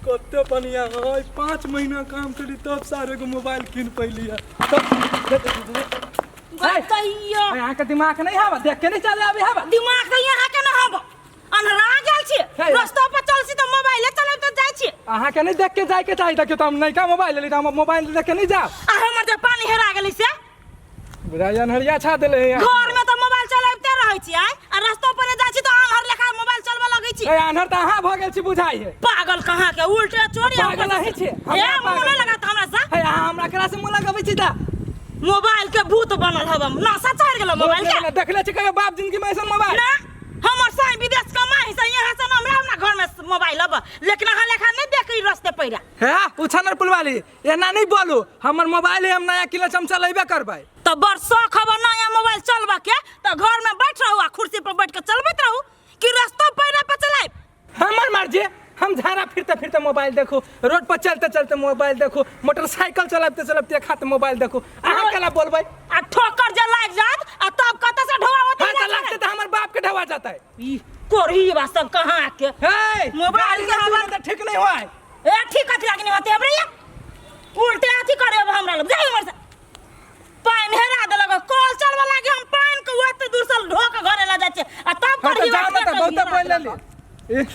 कते बढ़िया है 5 महीना काम करी तब सारे को मोबाइल किन पैली है तब। बताइयो। अहाँ के दिमाग नहीं हवा? देख के नहीं चले अभी हवा? दिमाग तऽ यहाँ के न हब, अन्हरा गेल छी। हे। रस्ता पर चल छी तऽ मोबाइले चलैत जाइ छी। अहाँ के नहीं देख के जाय के चाही। देखियो तो हम नयका मोबाइल लेली तऽ हम मोबाइल देख के नहीं जाब। आ हमर जे पानी हेरा गेलै से? बुझाइया अन्हरिया छा देले है। घर में तऽ मोबाइल चलाबिते रहै छी आय, आ रस्ता पर जाइ छी तऽ आन्हर लेखा मोबाइल चलबऽ लगै छी। ए, अन्हर तऽ अहाँ भऽ गेल छी बुझाइ है। पागल कहाँ के, उल्टे चोरी। पागल अहीं छी। ए, हमरा मुँह पागल। नहि लगात हमरा से। हे, अहाँ हमरा करा से मुँह लगबै छी तऽ? मोबाइल के भूत बनल हब, नशा चढ़ गेल मोबाइल के। देखले छी कहियो बाप जिंदगी में ऐसन मोबाइल? ना, हमर साई विदेश कमाई से यहाँ से हमरा हमरा घर में मोबाइल अब, लेकिन अहाँ लेखा नहीं देख रस्ते पैरा। हे उछानर पुलवाली, एना नहीं बोलू। हमर मोबाइल है, हम नया किलो हम चलेबे करबै। तो बड़ शौक हब नया मोबाइल चलबा के, तो घर में बैठ रहू आ कुर्सी पर बैठ के चलबैत रहू कि रस्ता पैरा पर चलायब? हमर मर्जी। हम झाड़ा फिरते फिरते मोबाइल देखू, रोड पर चलते चलते मोबाइल देखू, मोटरसाइकिल चलाबते चलाबते खाते मोबाइल देखू। अहाँ केला बोलबै? आ ठोकर जे लागि जात आ तब कतऽ से ढोआ होते? हाँ, तऽ लगते तऽ हमर बाप के ढवा जाता है। ई कोरही बा सब कहाँ के। हे, मोबाइल गाड़ी के ना हवा- तऽ ठीक नहीं हुआ है। ए, ठीक कथी लागी नहीं होते हमरे? ये उल्टे अथी करे अब हमरा लग जाई, हमर से पानि हेरा देलक। कल चलबऽ लागी, हम पानि के ओते दूर से ढो के घरे लऽ जाइ छियै आ तब हाँ तऽ करही। जाओ ना, तऽ बहुते बोल लेली।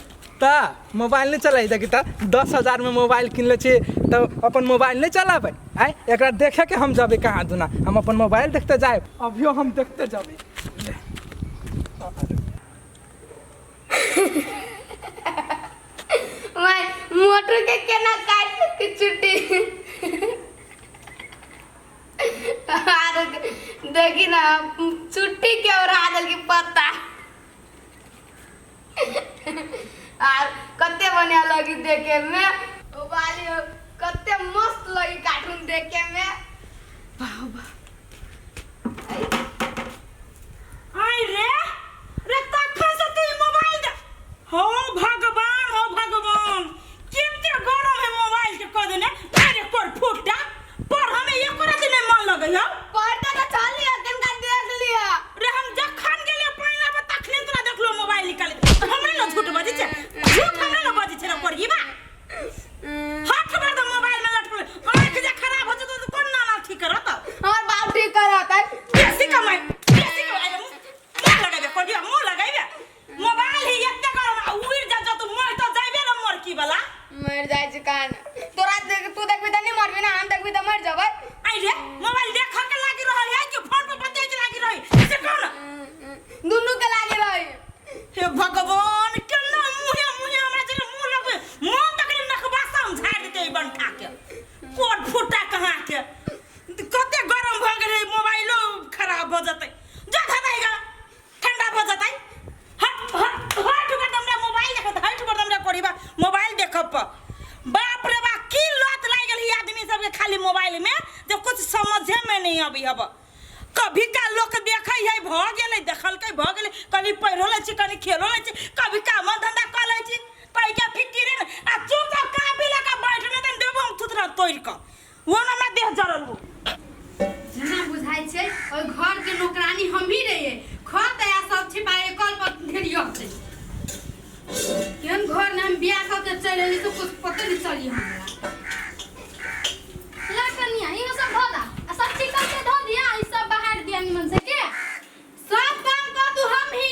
तऽ मोबाइल नहीं चलाई देखी तऽ 10,000 में मोबाइल किनले छी तऽ अपन मोबाइल नहीं चलाबै? आय, एकरा देखे के हम जबै कहाँ दुना। हम अपन मोबाइल देखते जाए, अभियो हम देखते जबै। मैं मोटर के केना काट के चुट्टी आर देखी ना, चुट्टी के ओढ़ा देल की पत्ता आर कते बढ़िया लगी देखे में। ओ बाली कते मस्त लगी कार्टून देखे में। आई रे रे, तखन से तू ई मोबाइल दे। हो भगवान, हो भगवान, केते गरम है मोबाइल के कह देने। अरे कोर फूटा पर हमें एको राति नहीं मन लगे है। पढ़ते तो चल लिया, कनका देख लिया। रे, हम जखन गेलिए पानि लाबऽ तखने तोरा देखलो मोबाइल निकाल। हमरे न झूठ बजै छै? झूठ हमरे न बजै छै रे कोरही बा? हाथ भर दे मोबाइल में लटकल, आँख जे खराब हो जेतौ तऽ कोन नाना ठीक करत? हमर बाप ठीक करत है। बेसी कमाई, बेसी कमाई। मुँह लगेबे कोरही, मुँह लगेबे। मोबाइल ही एते गरम आ उड़ि जा जतौ, मर तऽ जाइबे ने मरकी वाला। मर जाइ छै कान तोरा देख। तू देखबी तऽ नहीं मरबी ना, हम देखबी तऽ मर जबै। आई रे, मोबाइल देख के लागी रहल है कि फोन पर बतियाए के लागी रही, से कह ना। दुनू के लागे रही। हे भगवान, केना मुहे मुहे हमरा जे मुंह लगबे मन तक नखबासा हम झाड़ि देते ई बंठा के। कोट फुटा कहाँ के, कते गरम भऽ गेलै, मोबाइलो खराब भऽ जेतै। जा धदाइगा, ठंडा भऽ जेतै। हट हट हट बदम रे, मोबाइल देखत। हट बदम रे कोरीबा, मोबाइल देखब पर। बाप रे बाप, की लत लागि गेल ई आदमी सबके खाली मोबाइल में जे कुछ समझे में नहीं अभी हब। कभी का लोक देखै है, भऽ गेलै, देखलकै, भऽ गेलै। कनि पढ़ियो लै छी, कनि खेलो लै छी, कभी काम धंधा कऽ लै छी, ताहिके फिकिरे ने। आ चुपचाप कापी लऽ कऽ बैठ, नहि तऽ देबो हम थुथरा तोड़ि कऽ। ओ ने हमरा देह जरल हो। जेना बुझाइ छै ओहि घर के नौकरानी हमही रहियै। खत आ सब छिपाए कल पर ढेरियो छै। केहन घर ने हम बियाह कऽ के चलि एली तऽ कुछ पते नहि चली हमरा। ला कनिया, इहो सब धो दा आ सब चिकन के धो दिया, ई सब बहार दिया निमन से के। सब काम कर तू हम ही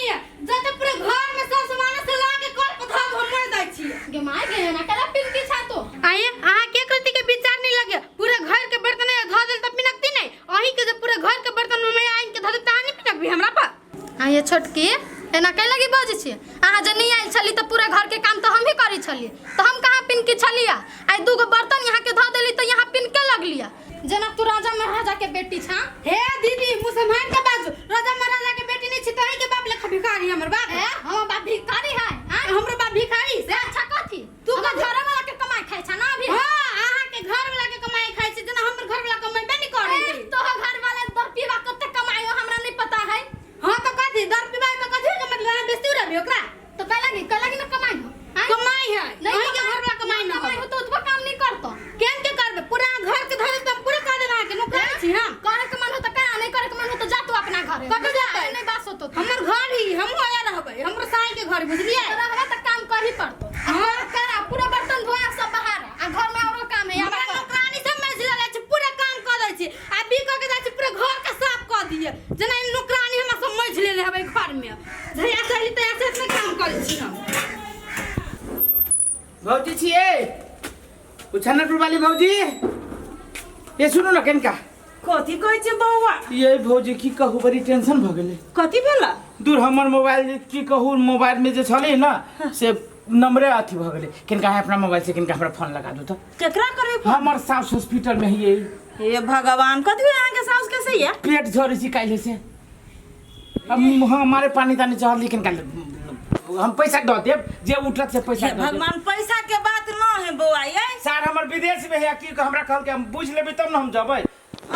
जते पूरे घर में सब सामान से ला के कल पर धो हम मर दै छी। गे माय गे, ना कला पिनकी छा तो? आये, अहाँ के कृति के विचार नहीं लगे। पूरे घर के बर्तन धो देल त पिनकती नहीं? अहीं के जे पूरे घर के बर्तन में आइन के धो देल त अहाँ नहीं पिनकबी हमरा पर? आये छोटकी, एना कै लगी बजै छी? अहाँ जे नहीं आयल छली तऽ पूरा घर के काम तऽ हमही करै छलियै, तऽ हम कहाँ पिनकी छलियै? आइ दूगो बर्तन यहाँ के धऽ देली तऽ यहाँ पिनके लगलियै, जेना तू राजा महाराजा के बेटी छा। हे दीदी, मुँह सम्हार के बाजू। राजा महाराजा के बेटी नहीं छी त अहीं के बाप लेखा भिखारी हमर बाप। ए, हमर बाप भिखारी है? आँय? हमरो बाप भिखारी से अच्छा कथी? तू तू कथी? घर वाला के कमाई खाइ छा ना अभी? हां, अहाँ के घर वाला के कमाई खाइ छी, जेना हमर घर वाला कमाई नहीं करै ए, छै। तोहर घर वाला दर पीवा कते कमाई हो, हमरा नहीं पता है। हां तो कथी दर पीवा में कथी के मतलब? अहाँ बेसी उड़ाबी ओकरा। तो कैला की ना कमाई हो? आँय? कमाई है। नहीं अहीं के घर वाला कमाई ना कमाई हो। हो तो ओतबा काम नहीं करतो। केन के करबे? पूरा घर के धरे त हम पूरा कर देब। अहाँ के नौकरानी छी हम। करे के मन हो त का भौजी छियै उछानपुर वाली भौजी ये सुनू न कनिका कथी कहै छै बौआ ये भौजी की कहू बड़ी टेंशन भऽ गेलै कथी भेला दूर हमर मोबाइल जे की कहू मोबाइल में जे छलै न से नंबरे अथी भऽ गेलै किनका अहाँ अपना मोबाइल से किनका हमरा फोन लगा दू तऽ केकरा करबै फोन? हमर साउस हॉस्पिटल में है हे भगवान कथी भेल अहाँके साउस कैसे ये पेट झरै छी काल्हि से अब हाँ हमारे पानी तानी चढ़ल लेकिन काल्हि हम पैसा दऽ देब जे उठत से पैसा हे दऽ देब भगवान पैसा के बात न है बौआ ये सर हमर विदेश में है की हमरा कहल के हम बुझ लेबै तब न हम जबै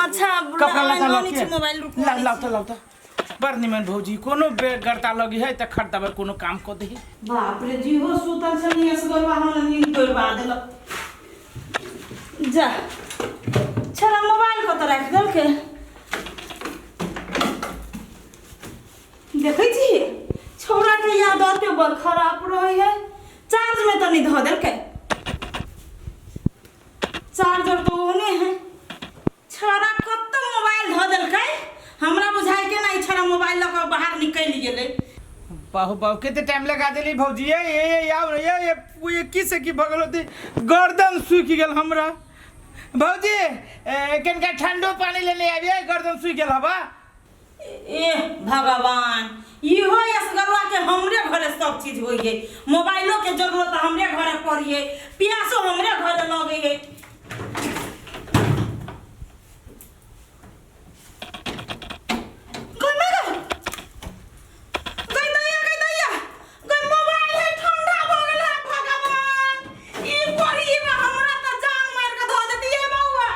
अच्छा कपड़ा लत्ता लानी लऽ छी के मोबाइल रुकू ला लाउ तऽ लाउ तऽ बड़ निमन भौजी कोनो बेगरता लगी है तऽ खरीदबै कोनो काम कऽ दही बाप रे जीहो सुतल छली असगरवा हमरा नींद तोड़वा देलक जा छरा मोबाइल कतऽ राखि देलकै देखै छी छौड़ा के याद आते बड़ खराब रहै है चार्ज में तनी धऽ देलकै चार्जर तऽ ओहने है छौड़ा कतऽ मोबाइल धऽ देलकै हमरा बुझाइ के नहि छौड़ा मोबाइल लऽ कऽ बाहर निकलि गेलै बाहु बाहु कते टाइम लगा देली भौजी ये ये ये आउ ने ये ये ये की से की भगल होती गर्दन सूखि गेल हमरा भौजी ए, कनिका ठंडो पानी लेने आबिए गर्दन सूखि गेल हवा एह भगवान इहो असगरवा के हमरे घरे सब चीज होइ है मोबाइलो के जरूरत हमरे घरे पड़ी है प्यासो हमरे घरे लगे है गई मैं गई गई दैया गई दैया गई मोबाइल है ठंडा भ गेल है भगवान ई पढ़ी में हमरा त जान मार के धऽ देती है बउआ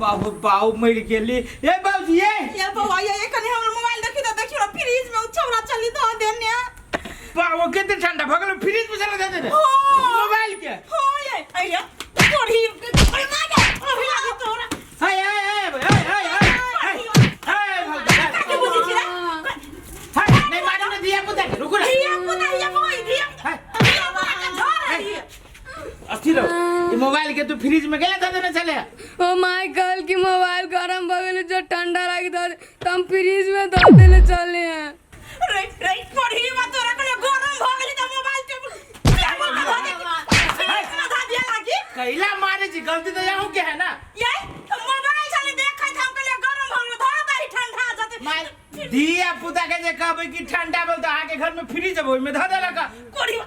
बाबू बाबू मर गेली ए बाबूजी ए ये बउआ ये कनी हमर मोबाइल देखी त देखियो ना फ्रिज में उ छौड़ा चली धऽ देने बाबू कते ठंडा भऽ गेल फ्रिज में चला दे दे हाँ। मोबाइल के हां ये अरे पढ़ी अरे मां गे पढ़ी लागी तोरा हाय हाय हाय हाय हाय हाय हाय भौजी काके बुझै छी रे हाय नहीं मारू ने दिया पुता के रुको ना धिया पुता ये बउआ धिया हाय धिया पुता के झोर है अस्थिर रहो ये मोबाइल के तू फ्रिज में गेला दे देने चले ओ my कहल कि मोबाइल गरम भ गेल जो ठंडा राखि दऽ तऽ हम फ्रिज में दऽ देले चले हैं रे रे पढ़ी बा तोरा कने गरम भ गेली त मोबाइल टेबल टेबल के धऽ दे फ्रिज में धऽ दिया लागी कैला मारे जी गलती तो यहाँ के है ना ये मोबाइल चली देखैत हम कहलिए गरम भ गेल धऽ दही ठंडा जते मार धिया पुता के जे कहबै कि ठंडा बोल तो अहाँके घर में फ्रिज है ओहिमे धऽ देलक कोरी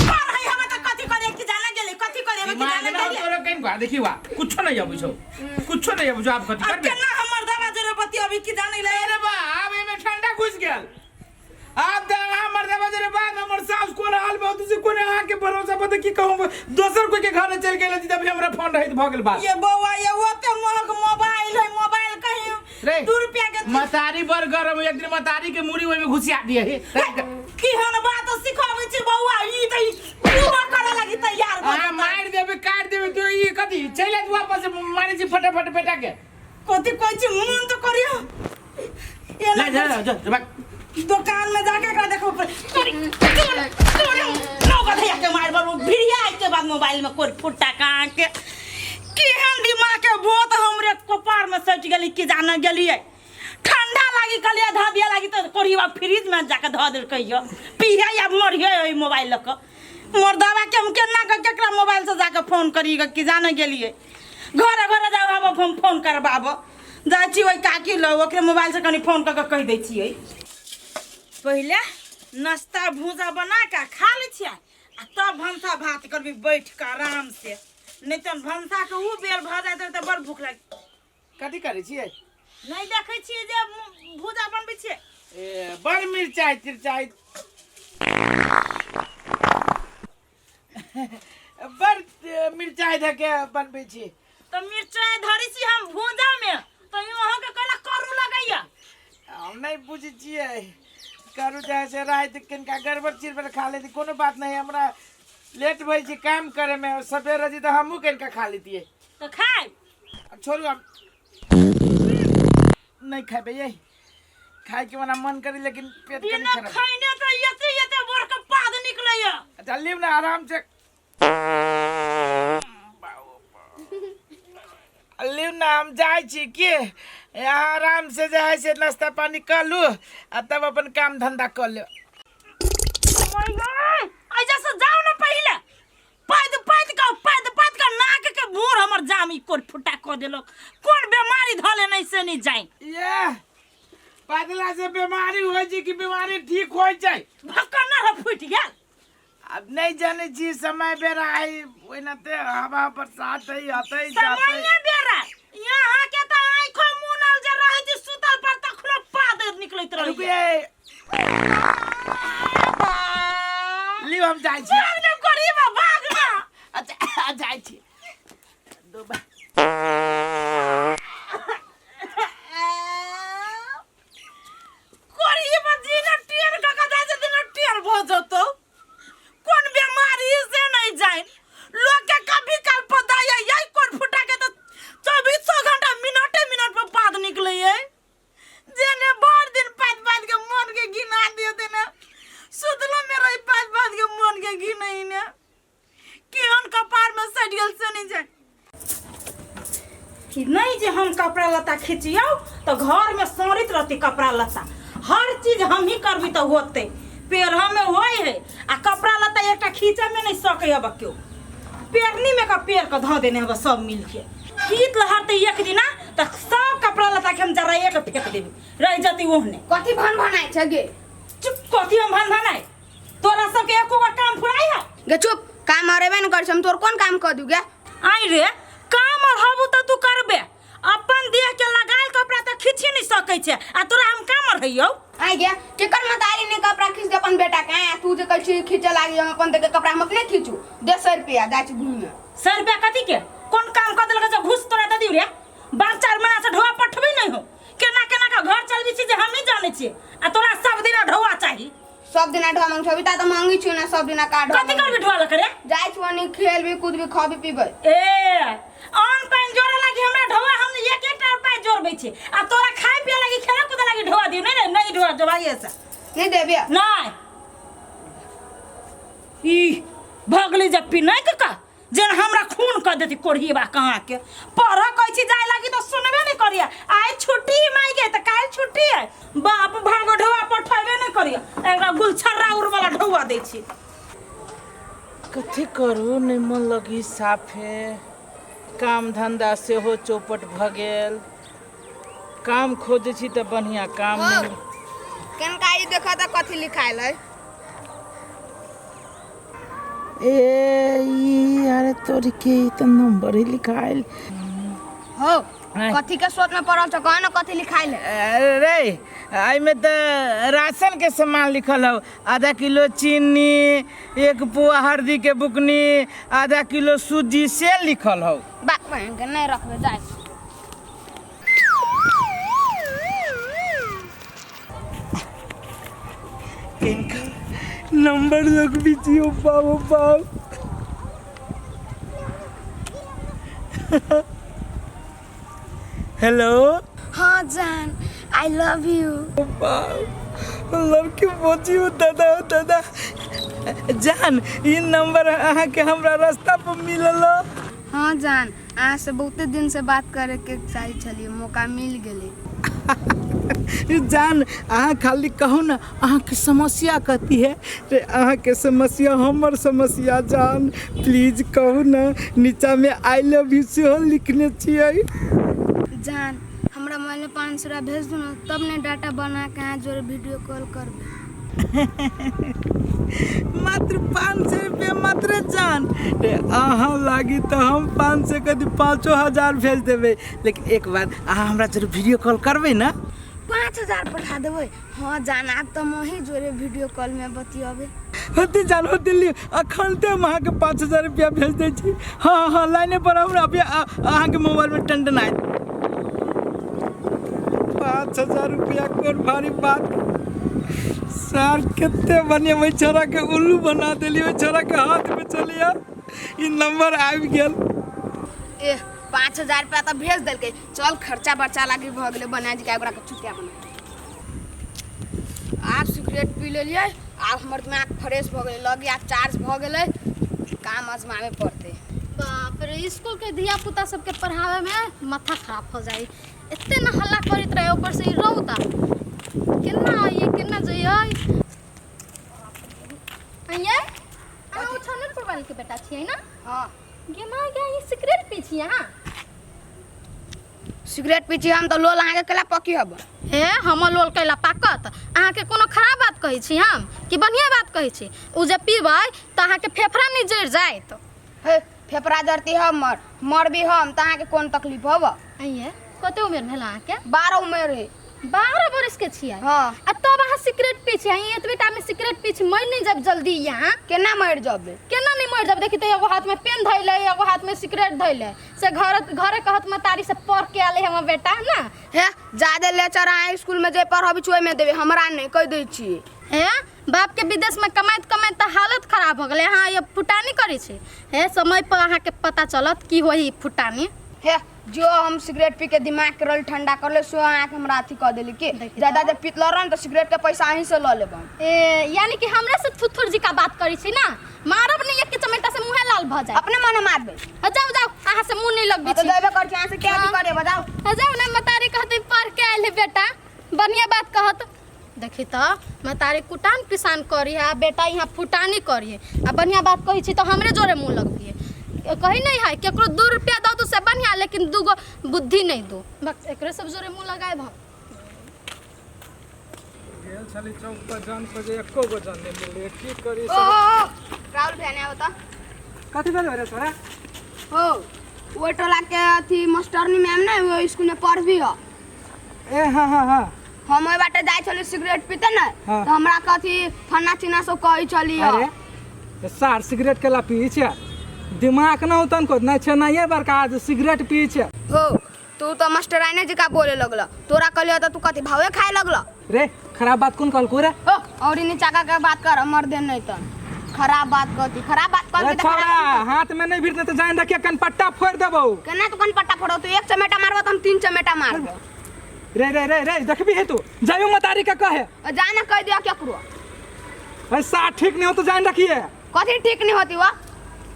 पर है हम त कथि करे कि जाना गेलै कथि करे कि दिमाग जाना ना गेलै तोरो कहीं बा देखी वा कुछो नहीं अबै छौ कुछो नहीं अबै छौ आप कथि अब करबे केना हमर दवा जरे बती अभी कि जाने ले अरे बा आब एमे ठंडा घुस गेल आब तऽ अहाँ मर देबा जरे बाद हमर सास कोन हाल में होती से कोन अहाँ के भरोसा पता की कहूं दोसर कोई के घर चल गेल तभी हमरा फोन रहित भऽ गेल बात ये बौआ ये ओते महग मोबाइल है मोबाइल कहीं रे 2 रुपया के मतारी बड़ गरम एक दिन मतारी के मुड़ी ओहिमे घुसिया दिए हे केहन बात सिखाबै छै बौआ ई त पूरा करे लागी तैयार भऽ अहाँ जेतै। मारि देबे काटि देबे तो ई कथी चलि आयत वापस मारै छी फटाफट बेटा के कथी कहै छी मन तऽ करियो ले जा जा जा जा, दोकान में जाके एकरा देखो तोरी तोरी तोरी नौ गधैया के मार बाबू भिड़िया के बाद मोबाइल में कोई फुट्टा कहाँ के केहन दिमाग के बोत हमरे कपार में सटि गेली कि जाने गेलियै ठंडा लागी कहलियै धऽ दिया लागी तऽ कोरिया फ्रिज में जाके धऽ देलकै यऽ पीहे या मरिहे ओहि मोबाइल लऽ कऽ मोर दवा के हम केना कऽ केकरा मोबाइल से जाके फोन करी गऽ कि जाने गेलियै घरे घरे जाउ आब हम फोन करबाबऽ जाइ छी ओहि काकी लग ओकरे मोबाइल से कनि फोन कऽ कऽ कहि दै छियै पहिले नाश्ता भूजा बना कऽ खा लै छियै आ तब भनसा भात करबी बैठ कऽ आराम से नहि तऽ भनसाके उ बेर भऽ जाइत तऽ बड़ भूख लागि कथी करै छियै नहि देखै छियै जे भूजा बनबै छियै ए बड़ मिरचाइ तिरचाइ बड़ मिरचाइ धऽ के बनबै छी तऽ मिरचाइ धरै छी हम भूजामे तऽ ई अहाँके कहला करू लगैया हम नहि बुझै छियै करू जाइ से राति किनका गड़बड़ चिड़बड़ खा लेती कोनो बात नहीं हमरा लेट भइ छै काम करैमे सबेरे जी तऽ हमहूँ कनिका खा लेतियै तऽ खायब अब छोड़ू अब नहीं खेबै ये खाय के मना मन करी लेकिन पेट कनी बिना खराब खैने तऽ एते एते बड़का पाद निकलैया अच्छा लिब ना आराम से लिब ना हम जाइ छी के यहाँ आराम से जे है से नाश्ता पानी कर लू आ तब अपन काम धंधा कर ले ऐजा से जाओ ना पहिले पैद पैद कऽ देलक। कोन बीमारी धऽ लेने से नहि जानि। ये बदला से बीमारी होइ छै कि बीमारी ठीक होइ छै? भक्कन न रह फूटि गेल। आब नहि जानै छी समय बेरा आई ओहिनाते हवा बरसात है अतै जातै। समय बेरा यहाँ के तऽ आँखो मुनल जे रहै छै सुतल पर तखनो पाद निकलैत रहै। रुकिए लियो हम जाइ छी। भाग ने गरीब भाग ना। अच्छा जाइ छी। गरीब जीना टेर कऽ जाइ छै दिना टेर भऽ जतौ। कोन बीमारी से नहीं जाए लोग के कभी काल पता है यही कोन फुटा के तो 24 घंटा मिनटे मिनट पर पाद निकले है। जेने भर दिन पाद पाद के मन के घिना दिए ने सुतलो में रही पाद पाद के मन के घिनाई ने केहन कपार में सट गेल से नहीं जाए कि नहीं जे हम कपड़ा लत्ता खिचियौ तो घर में सड़ित रहती कपड़ा लत्ता। हर चीज हम ही करबी तो होते पेरह में होय है आ कपड़ा लत्ता एकटा खींचे में नहीं सके हब क्यों पेरनी में का पेर के धऽ देने हब सब मिल के शीत लहर तो एक दिना तो सब कपड़ा लत्ता के हम जराइए के फेंक देबी रह जती ओहने। कथी भन भनाइ छै गे? चुप कथी हम भन भनाइ तोरा सबके एको बार काम फुराइ है? गे चुप काम अरेबे न करै छै हम तोर कोन काम कऽ दू गे? आई रे काम रहबू तऽ तू करबे अपन देह के लगायल कपड़ा तऽ खींची नहीं सकै छै आ तोरा हम काम रहैयौ। आई गे केकर मतारी ने कपड़ा खींच दे अपन बेटा के आ तू जे कहै छी खींचे लागी हम अपन देह के कपड़ा हम अपने खींचू दे 100 रुपया जाइ छी घूमे। 100 रुपया कथी के कोन काम कऽ देलक जे घूस तोरा दे दियौ रे? बाल 4 महीना से ढोआ पठबै नहीं हो केना केना के घर चलबी छी जे हम नहीं जानै छियै आ तोरा सब दिन ढोआ चाही। सब दिना ढोआ मांग छबी ता त मांगी छी ना सब दिना का ढोआ कथी करबी ढोआ लके रे? जाइ छी ओनी खेलबी कूदबी खबी पीबै। ए अन्न पानि जोड़े लागी हमरा ढोआ हम एक एक टा पाइ जोड़बै छी आ तोरा खाय पिए लागी खेले कूदे लागी ढोआ दियौ नहीं रे नहीं ढोआ जोड़ाइए से नहीं देबे नहीं। ई भगली जप्पी नहीं कका जेन हमरा खून कर देती कोढ़ीबा कहाँ के पढ़ कहै छी जाय लागी तो सुनबे नहीं करिया आइ छुट्टी माइ गे त काल्हि छुट्टी है बाप भागो ढोआ पठेबे नहीं करिया एकरा गुलछर्रा उड़ वाला ढोआ दै छी। कथी करू नहीं मन लगी साफे काम धंधा सेहो चौपट भऽ गेल काम खोजै छी तऽ बढ़िआँ काम नहीं। कनका ई देखऽ तऽ कथी लिखायल है? ए ई अरे तोरी के ई तऽ नंबर ही लिखायल हो कथी के सोच में पड़ल छौ कह न कथी लिखायल है? रे एहिमे तऽ राशन के सामान लिखल हौ आधा किलो चीनी 1 पुआ हल्दी के बुकनी आधा किलो सूजी से लिखल हौ। बाप बहन के नहीं रखबे जाय। इनका नंबर लोग भी जियो बाबू बाप। हेलो। हाँ जान I love you. बाप लव you बोजियो दादा दादा जान ये नंबर अहाँ के हमरा रास्ता पर मिलल। हाँ जान अहाँ से बहुते दिन से बात करे के चाही छलिए मौका मिल गेलै। जान अहाँ खाली कहू ना अहाँ के समस्या कथी है रे? अहाँ के समस्या हमर समस्या जान प्लीज कहू ना नीचा में I love you सेहो लिखने छियै। जान हमरा मोबाइल में 500 रुपया भेज दू ना तब ने डाटा बना के अहाँ जोरे वीडियो कॉल करबै। मात्र 500 रुपया मात्र जान रे अहाँ लागी तो हम 500 कदी 5000 भेज देबै लेकिन एक बार अहाँ हमरा जरूर वीडियो कॉल करबै ना? 5000 पठा देबै। हाँ जान आब तऽ मही जोरे वीडियो कॉल में बतियेबै। होते जान होते लियो अखन ते हम अहाँके 5000 रुपया भेज दै छी। हाँ हाँ लाइने पर हमरा अभी अहाँके मोबाइल में टन टन आयत। 5000 रुपया कोन भारी बात सर कते बढ़िया ओहि छोरा के उल्लू बना देली ओहि छोरा के हाथ में चलिया ई नंबर आबि गेल। ए 5000 रुपया तऽ भेज देलकै चल खर्चा बर्चा लागी भऽ गेलै बना जी के ओकरा के चुतिया बना। आब सिगरेट पी लेलियै आब हमर दिमाग फ्रेश भऽ गेलै लगे आब चार्ज भऽ गेलै काम आजमाबे पड़तै। बाप रे स्कूल के धिया पुता सबके पढ़ावे में माथा खराब हो जाए एते न हल्ला करैत रहे ऊपर से ई रौदा केना आइए केना जइयै। आइए अहाँ ओ छनर परवाल के बेटा छियै ना? हाँ। गे माँ गे ई सिगरेट पी छी अहाँ? सिगरेट पी छी हम तऽ लोल अहाँके केला पकी हब। हे, हमर लोल कैला पाकत? अहाँके कोनो खराब बात कहै छी हम कि बढ़िआँ बात कहै छी? ओ जे पीबै तऽ अहाँके फेफड़ा नहि जरि जायत? हे, फेफड़ा जरती हमर, मरबी हम तऽ अहाँके कोन तकलीफ हब? आइये, कते उमेर भेल अहाँके? 12 उमेर है। 12 बरस के छियै? हाँ। आ तब अहाँ सिगरेट पी छी? अहीं एतबे टा में सिगरेट पी छी, मरि नहि जायब जल्दी यहाँ? केना मरि जबे? केना नहीं मरि जायब? देखी तऽ एगो हाथ में पेन धैले, एगो हाथ में सिगरेट धैले, से घर घरे कहत महतारी से पढ़ के आले हमर बेटा ना। हे, ज्यादे लेचर अहाँ स्कूल में जे पढ़बी छी ओहिमे देबै, हमरा नहि कहि दै छी। हे, बाप के विदेश में कमाइत कमाइत तऽ हालत खराब हो गेलै, अहाँ ये फुटानी करै छी। हे, समय पर अहाँके पता चलत की होई ई फुटानी। हे, जो हम सिगरेट पी के दिमाग के रोल ठंडा कर ले, सो अहाँके हमरा अथी कऽ देली कि ज्यादा जे पीतल रहन तऽ सिगरेट के पैसा अहीं से लऽ लेब हम। ए, यानी कि हमरा से थुथुर जी का बात करै छी ना? मारब नहीं एक चमेटा से मुँहे लाल भऽ जाए। अपने मने मारबै। आ जाओ जाओ, अहाँ से मुँह नहीं लगबै तऽ छी। देबे करै छी अहाँ से, क्या अथी करे बताउ। आ जाओ ना, मतारी कहते पढ़ के आयल है बेटा, बढ़िया बात कहत। देखी तऽ मतारी कुटान पिसान करी है आ बेटा यहाँ फुटानी करी है, आ बढ़िया बात कहै छी तऽ हमरे जोरे मुँह लगबिए। कही नहीं है केकरो 2 रुपया दो तो से बढ़िया, लेकिन दूगो बुद्धि नहीं दो, बस एकरे सब जोरे मुँह लगाए हम। गेल छली चौक पर जन खोजे, एको गो जन नहीं मिलले, की करी ओ सब? राहुल भैया ने आवता। कथी भेल रे छोरा? हो, वो टोला के अथी मास्टरनी मैम ने वो स्कूल में पढ़ भी हो। ए हाँ हाँ हाँ। हम ओहि बाटे जाइ छली सिगरेट पीते ने, हाँ। तऽ हमरा कथी फन्ना चिन्ना सब कहै छली। अरे ए सार, सिगरेट केला पी छै? दिमाग न होतन को नहीं छै नहीं बड़का आज सिगरेट पी छै। हो, तू तऽ मास्टराइने जकाँ बोले लगल, तोरा कहलियो तऽ तू कथी भावे खाए लगल। रे, खराब बात कोन कहलको रे? हो, और नीचा का के बात कर, मर दे नहीं तऽ खराब बात कहती, खराब बात अरे कहती तऽ छोरा खराब। हाथ में नहीं भिड़ते तो जान रखिए कनपट्टा फोड़ देबो। केना तू कनपट्टा फोड़ो? तू एक चमेटा मारबो तऽ हम 3 चमेटा मारबो। रे रे रे रे, देखबी है तू, जाइयो मतारी का कहे। और जाना कह दिया केकरो। अरे सार ठीक नहीं हो तो जान रखिए। कथी ठीक नहीं होती वा?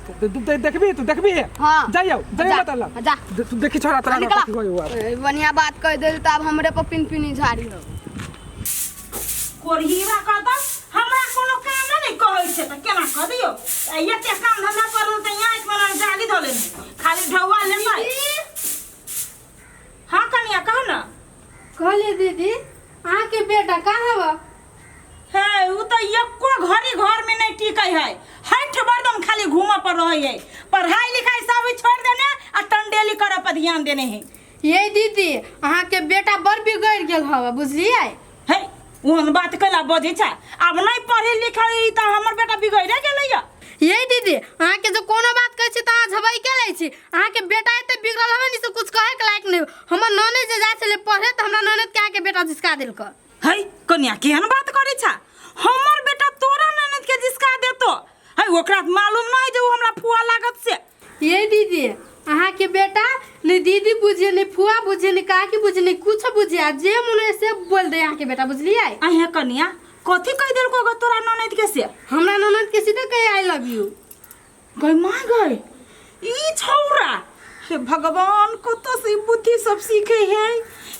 देखबी तू, देखबी है? हाँ। जाइयो जाइयो। जा, मतलब जा। तू देखी छोरा तोरा निकला। कथी होई हुआ। ए, बढ़िया बात कह देल तऽ आब हमरे पर पिन पिनी झाड़ी हो। कोरहीरा कहता हमरा कोनो काम नहि कहै छै तऽ केना कह दियौ? आ एते काम धंधा करल तऽ आँखि में जाली धऽ लेने, खाली ढौआ लेबै। हाँ कनिया, कह न। कहलिए दीदी, अहाँके बेटा कहाँ हवा? हे, उ तऽ एको घड़ी घर में नहीं टिकै है, हठ बरदम खाली घूमऽ पर रहै है। पढ़ाई लिखाई सब छोड़ देने आ टंडेली करऽ पर ध्यान देने है। ये दीदी, अहाँके बेटा बड़ बिगड़ गेल हवा, बुझलियै? हे, ओहन बात कैला बजै छै? आब नहीं पढ़े लिखे तऽ हमर बेटा बिगड़े गेलैया। ये दीदी, अहाँके जो कोनो बात कहै छी तऽ अहाँ झबैके लै छी। अहाँके बेटा एते बिगड़ल हवे नि से कुछ कहे के लायक नहीं। हमर ननद जे जाइ छलै पढ़े तऽ हमरा ननद के अहाँके बेटा झिसका देलक। है कन्या, केहन बात करै छा? हमर बेटा तोरा ननद के जिसका देतो? है, ओकरा मालूम नहीं जे उ हमरा फुआ लागत से। ये दीदी, अहाँके बेटा नहीं दीदी बुझे, नहीं फुआ बुझे, नहीं काकी बुझे, नहीं कुछ बुझे, आ जे मन है से बोल दे अहाँके बेटा, बुझलियै? अहे कन्या, कथी कहि देलको गो तोरा ननद के से? हमरा ननद के सीधे कहे I love you. गई माँ गई, ई छौरा, हे भगवान, कतऽ से ई बुद्धि सब सीखे है?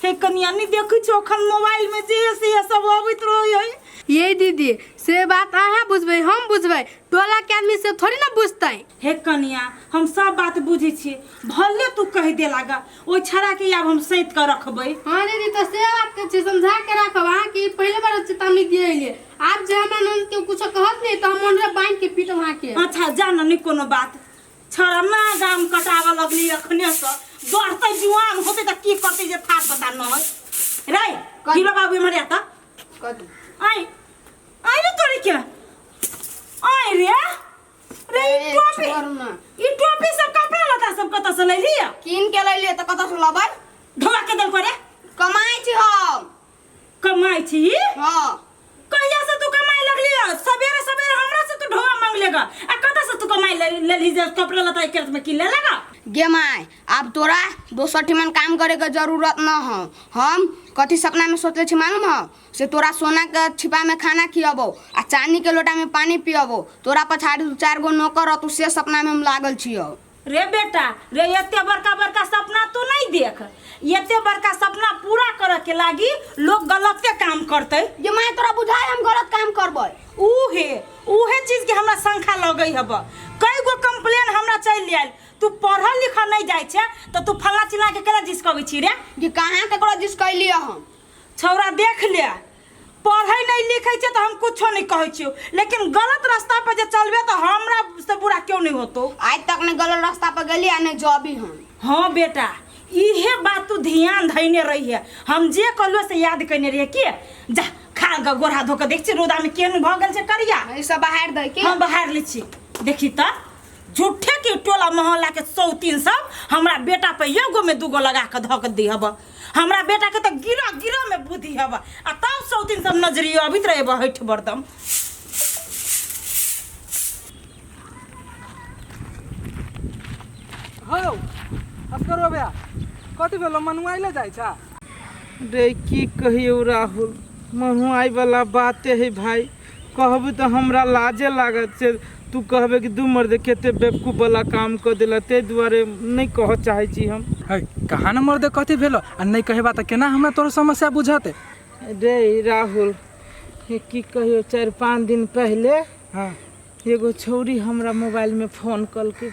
हे कन्या, नहीं देखै छौ अखन मोबाइल में जे है से सब अबैत रहै है। ये दीदी, से बात अहाँ बुझबै, हम बुझबै, टोला के आदमी से थोड़ी ना बुझतै। हे कन्या, हम सब बात बुझै छियै, भले तू कहि दे लागा, ओहि छड़ा के आब हम सैत कऽ रखबै। हाँ दीदी, तऽ से बात के छी, समझा के राखब। अहाँके ई पहिले बार चेतावनी दिए एलियै, आब जे हमरा ननद के कुछ कहत नहीं तऽ हम ओनरे बांध के पीटब अहाँके। अच्छा जा न, नहीं कोनो बात। छड़ा ना गाम कटाबऽ लगली अखने से, बढ़तै जुआन होतै तऽ की करतै जे था पता न है। रे कथी? हीरो बाबू इम्हर आ तऽ। कथी? आइ आइ रे, तोरी के आइ रे रे, ई ए, टोपी छोड़ ना। ई टोपी सब कपड़ा लत्ता सब कतऽ से लैली? कीन के लैलियै तऽ कतऽ से लबै? ढोआ के देलको रे? कमाइ छी हम। कमाइ छी? हाँ। कहिया से तू कमाए लगली? सवेरे सवेरे हमरा से तू ढोआ मांग लेगा, आ कतऽ से तू कमाई लेली जे कपड़ा लत्ता एक में किन ले लगा? गे my, आब तोरा दोसर ठिमन काम करे के जरूरत न हो। हम कथी सपना में सोचले छी मालूम हो? से तोरा सोना के छिपा में खाना खियबो आ चांदी के लोटा में पानी पियबो, तोरा पछाड़ी दू चार गो नौकर रहतौ, से सपना में हम लागल छियौ। रे बेटा रे, एते बड़का बड़का सपना तू नहीं देख, एते बड़का सपना पूरा करे के लागी लोग गलते काम करते। गे my, तोरा बुझाय हम गलत काम करबै? उहे उहे चीज के हमरा शंका लगै हब। कई गो कंप्लेन हमरा चलि आयल। तू तू पढ़ल लिखल नहीं जाइ छे त तू फल्ला चिल्ला के केला जिसकबै छी रे? कि कहाँ केकरो जिस कैलिए हम? छौड़ा देख ले, पढ़ै नहीं लिखै छै तऽ हम कुछो नहीं कहै छियौ, लेकिन गलत रास्ता पर जे चलबे तऽ हमरा से बुरा क्यों नहीं होतो। आज तक नहीं गलत रास्ता पर गेली आ नहीं जबी हम। हाँ बेटा, इहे बात तू ध्यान धैने रही है, हम जे कहलौ से याद कयने रहिए। के जा खा ग गोरा धो के देख छी रौदा में केहन भऽ गेल छै करिया। ई सब बाहर दै के हम बाहर लै छी। देखी तऽ झूठे के टोला मोहल्ला के सौतीन सब हमरा बेटा पे एगो में दूगो लगा के धऽ के दिहब, हमरा बेटा के तऽ गिरह गिरह में बुद्धि हब, आ तब सौतीन सब नजरियो अबित रहे हठि बरदम। हौ असगर भैया, कथी भेलो मनुआइले जाइ छा? रे की कहियौ राहुल, महुआइ वाला बाते है भाई, कहबे तऽ हमरा लाजे लागत से तू कहबे कि दू मर्द कते बेवकूफ वाला काम कऽ देला, ताहि दुआरे नहि कहऽ चाहै छी हम। है कहाँ न मर्दे कथी भेलो, आ नहि कहेबा तऽ केना हमरा तोर समस्या बुझते? रे राहुल, हे की कहियौ, 4-5 दिन पहले हाँ एगो छौरी हमरा मोबाइल में फोन कलकै,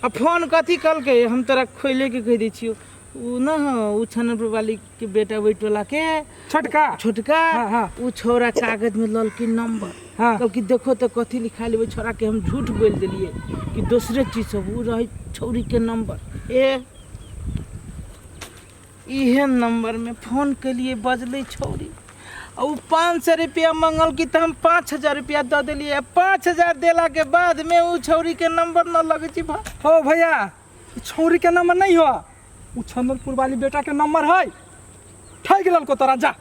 आ फोन कथी कलकै हम तोरा खोले के कहि दै छियौ। उ न हो, उ छनपुर वाली के बेटा ओहि टोला के छोटका छोटका, हाँ, हाँ। उ छौरा कागज में ललकी नंबर, हाँ। कहलकी देखो तो कथी लिखायल ओहि छौरा के हम झूठ बोल देलिए कि दोसरे चीज सब, उ रहे छौरी के नंबर। ए इहे नंबर में फोन केलिए, बजलै छौरी, आ उ 500 रुपया मंगल की तऽ हम 5000 रुपया दऽ देलिए। 5000 देला के बाद में उ छौरी के नंबर न लगै छै भाई। हो भैया, छौरी के नंबर नहीं हो, उ चंदनपुर वाली बेटा के नंबर है, ठग लेलको तोरा। जा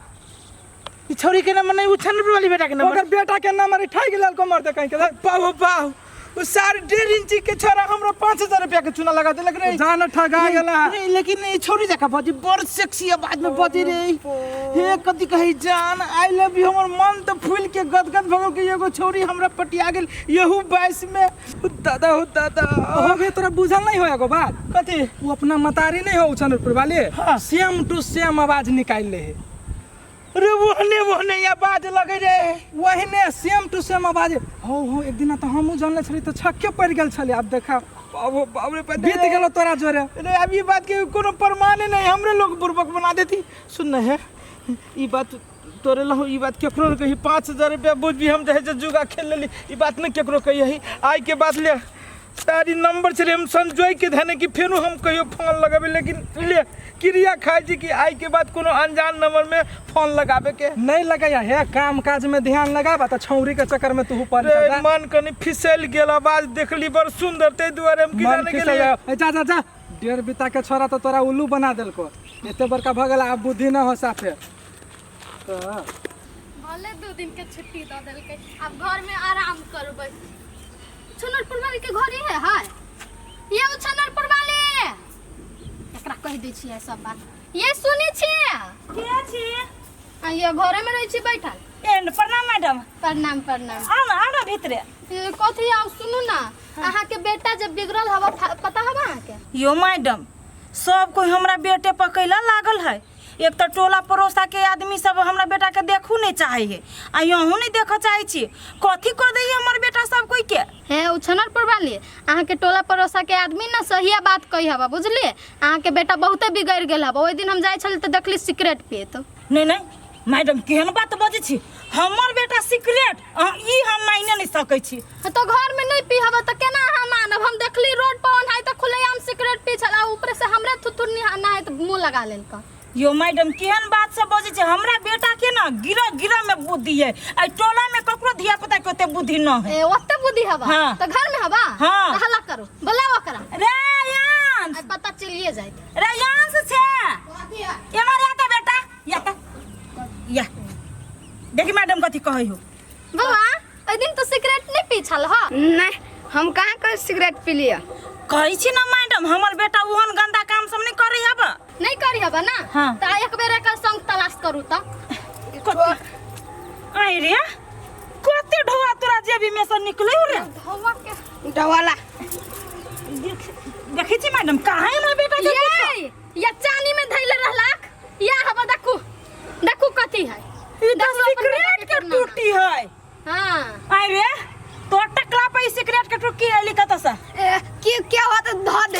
ई छौरी के नंबर नहीं, उ चंदनपुर वाली बेटा के नंबर, ओकर बेटा के नंबर ठग लेलको मरते कहीं के। बाहु बाहु, उ 1.5 इंची के छोरा हमरा 5000 रुपया के चूना लगा देलक रे। जान ठगा गेला। रे, लेकिन ई छौरी जका बजी बड़ सेक्सी आवाज में बजी रे। हे कथी कही जान, I love you, हमर मन तो फूल के गदगद भऽ गेल कि एगो छौरी हमरा पटिया गेल यहू 22 में। दादा हो दादा, हो भी तोरा बुझल नहीं हो एगो बात? कथी? वो अपना मतारी नहीं हो चंद्रपुर वाले, हाँ। सेम टू सेम आवाज निकाल ले है। रे ओहने ओहने आवाज लगे रे, वहने सेम टू सेम आवाज। हो एक दिन तो हमहूँ जानले छली तो छक्के पड़ गेल छली। अब देखा बाबू बाप रे, बीत गेलो तोरा जोरे। रे अब ये बात के कोनो प्रमाण नहीं, हमरे लोग बुर्बक बना देती। सुन है ई बात तोरे लहु, ई बात केकरो कही। 5000 रुपया बुझ भी हम जे जुगा खेल लेली, ई बात नहीं केकरो कही। आई के बात ले सारी नंबर छले हम संजोय के धने कि फेरू हम कहियो फोन लगाबे, लेकिन ले क्रिया खाइ छी कि आई के बाद कोनो अनजान नंबर में फोन लगाबे के नहीं लगाया है। काम काज में ध्यान लगाबा त छौरी के चक्कर में तू पड़ रे जा। मन कनी फिसल गेल, आवाज देखली बड़ सुंदर, ताहि दुआरे हम की मन जाने फिसल गेलियै। गयो। ए जा जा जा, 1.5 बीता के छोरा तो तोरा उल्लू बना देलको, एते बड़का भऽ गेला आब बुद्धि न हो साफे। तो भले 2 दिन के छुट्टी दऽ देलकै, आब घर में आराम करबै। छनरपुर वाली के घर है हाय, ये उ छनरपुर वाली एकरा कहि दै छियै सब बात। ये सुनै छियै के छी? आ ये घरे में रहै छी बैठल। ए प्रणाम मैडम। प्रणाम प्रणाम। आउ ना, आउ ना भीतरे। ए, कथी आउ सुनू ना, अहाँ के बेटा जब बिगड़ल हवा पता हवा अहाँ के? यो मैडम, सब कोई हमरा बेटे पर कैला लागल है। एक तो टोला पड़ोसा के आदमी सब हमरा बेटा के देखू नहीं चाहे है, आ यहूँ नहीं देखऽ चाहे छी। कथी कऽ दैये हमर बेटा सब कोई के? हे उ छनरपुर वाली, अहाँ के टोला पड़ोसा के आदमी ना सहिया बात कही हवा बुझलिए। अहाँ के बेटा बहुते बिगड़ गेल हवा। ओहि दिन हम जाइ छली तऽ देखली सिगरेट पियत। नहीं नहीं मैडम, केहन बात बजै छी? हमर बेटा सिगरेट ई हम मायने नहीं सकै छी। तो घर में नहीं पी हवा तऽ केना अहाँ मानब? हम देखली रोड पर ओनाहि तऽ खुलेआम सिगरेट पी छल, आ ऊपर से हमरे थुथुर नहाइत मुँह लगा लेलक। यो मैडम केहन बात सब बजै छै? हमरा बेटा के ना गिरह गिरह में बुद्धि है, एहि टोला में ककरो धिया पुता के ओते बुद्धि न है। ए ओते बुद्धि हवा? हाँ। तऽ घर में हवा? हाँ। तऽ हल्ला करू, बोलाओ ओकरा। रे यांश, आइ पता चलिए जाइत। रे यांश छै, एमहर या तऽ बेटा, या तऽ या देखी मैडम कथी कहै हो। बौआ ओहि दिन तो सिगरेट नहीं पी छल ह? नहीं, हम कहाँ के सिगरेट पी लिया। कहै छी ना मैडम, हमर बेटा ओहन गंदा काम सब नहीं करै हब। नहीं करी हबा ना? हाँ। तऽ एक बेर एकर संग तलाश करू तऽ। आइ रे कते ढौआ तोरा जेबी में से निकलै हो रे? ढौआ के ढौआला देखै छी मैडम, कहाँ हमरा बेटा के ये या चानी में धैले रहलाक या हबा। देखू देखू कथी है, ई तऽ सिगरेट के टूटी है। हाँ। आइ रे तोर टकला पर ई सिगरेट के टुक्की अइली कतऽ से? ए, की क्या हुआ तो धऽ दे।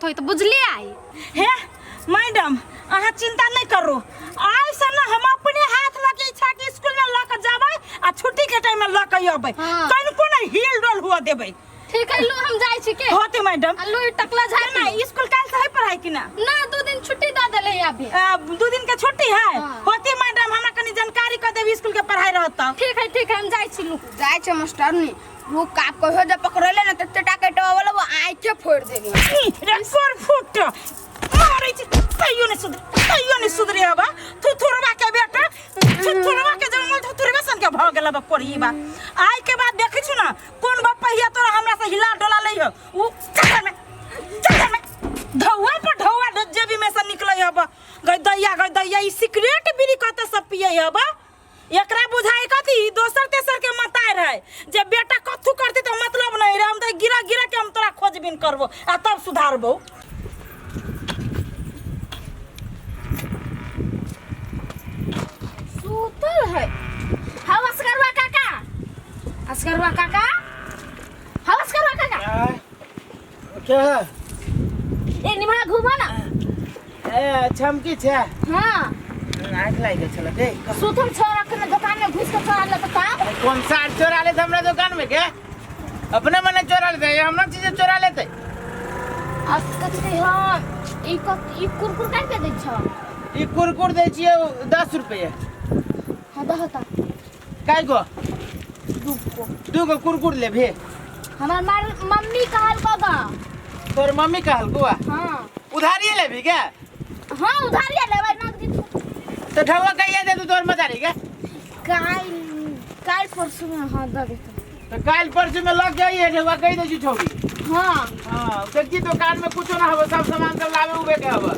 होई त बुझलियै। हे मैडम, अहाँ चिंता नहीं करू, आइ से ना हम अपने हाथ लऽ के इच्छा के स्कूल में लऽ के जेबै आ छुट्टी के टाइम में लऽ के अबै। हाँ। कनिको नहीं हिल डोल हुआ देबै। ठीक है, लू हम जाइ छी के। होते मैडम। आ लू ई टकला झाड़ ना स्कूल काल से है पढ़ाई की ना? ना 2 दिन छुट्टी दे देले है अभी। 2 दिन के छुट्टी है। हाँ। होती मैडम, हमरा कनी जानकारी कर देब स्कूल के पढ़ाई रहत। ठीक है ठीक है, हम जाइ छी लू। जाइ छै मास्टरनी, रुक काप कहियो जे पकड़ले ना त टेटा के टवावला वो आँखे फोड़ देबी। रे कोर फुट मारै छी तैयो नहीं सुधरे, तैयो नहीं सुधरे हबा। थुथुरवा के बेटा, थुथुरवा के जंगल थुथुरवे सन के भ गेल बा कोरीबा। आइ के बाद देखै छु ना कोन बपहिया तोरा हमरा से हिला डोला लै हो। उ चक्कर में, चक्कर में धौआ पर धौआ जेबी में से निकलै हबा। गई दैया, गई दैया, ई सिगरेट बीड़ी कत सब पियै हबा। एकरा बुझाई कथी दोसर तेसर के मताय रहे जे बेटा कथू करते तो मतलब नहीं रहे, हम तो गिरा गिरा के हम तोरा खोजबीन करबो आ तब सुधारबो। सुतल है। हाउ असगरवा काका, असगरवा काका, हाउ असगरवा काका। क्या है? ए निमा घुमा ना। ए छमकी छे। हां आँख लागि गेल छल के। सुतल छोरा के दुकान में घुस के चोरा ले तो कौन सा चोरा ले हमरा दुकान में के? अपने मने चोरा लेते, हमरा चीज चोरा लेते। असकते हां, ई ई कुरकुर काट के दै छ? ई कुरकुर दै छियै 10 रुपया। हां दहता। काय गो? 2 गो। 2 गो कुरकुर लेबे? हमर मम्मी कहल को। तोर मम्मी कहल को? हां। उधारिए लेबी के? हां उधारिए लेबै ना दी। तो ठवा कहिया दे तू तोर मतारी के? काल काल परसों में। हां दे दे। तो काल परसों में लग जाइए ठवा कहि दे छी छोरी। हां हां देखी दुकान में कुछो ना हबो, सब सामान सब लावे उबे के हबो।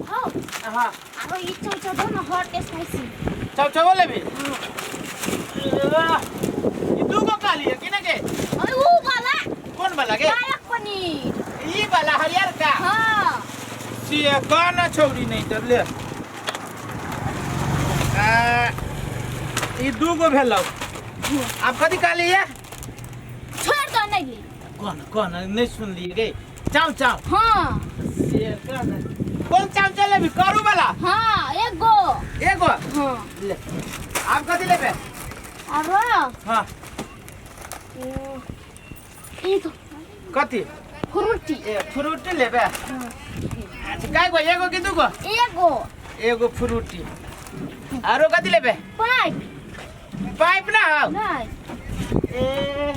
हां हां आरो ई चौ दो ना हॉट स्पाइसी। चौ चौ लेबी? हां। ई 2 गो काली है कि ना के? अरे ऊ वाला। कौन वाला के? पालक पनीर। ई वाला हरियर का? हां। सी काना छोरी नहीं तब ले। ई 2 गो भेलौ। आप कथी कहली है? छोड़ दो नहीं ली। कौन कौन नहीं सुन लिए गे? चाव चाव। हां। से कौन कौन चाव चले भी करू वाला? हां एक गो। एक गो? हां। ले। आप कथी लेबे? अरे हां। ई तो कथी? फ्रूटी। ए फ्रूटी लेबे? हां। अच्छा काय गो, एगो कि 2 गो? एगो। एगो फ्रूटी। आरो कथी लेबे? पाइप। पाइप ना हो? नहीं। ए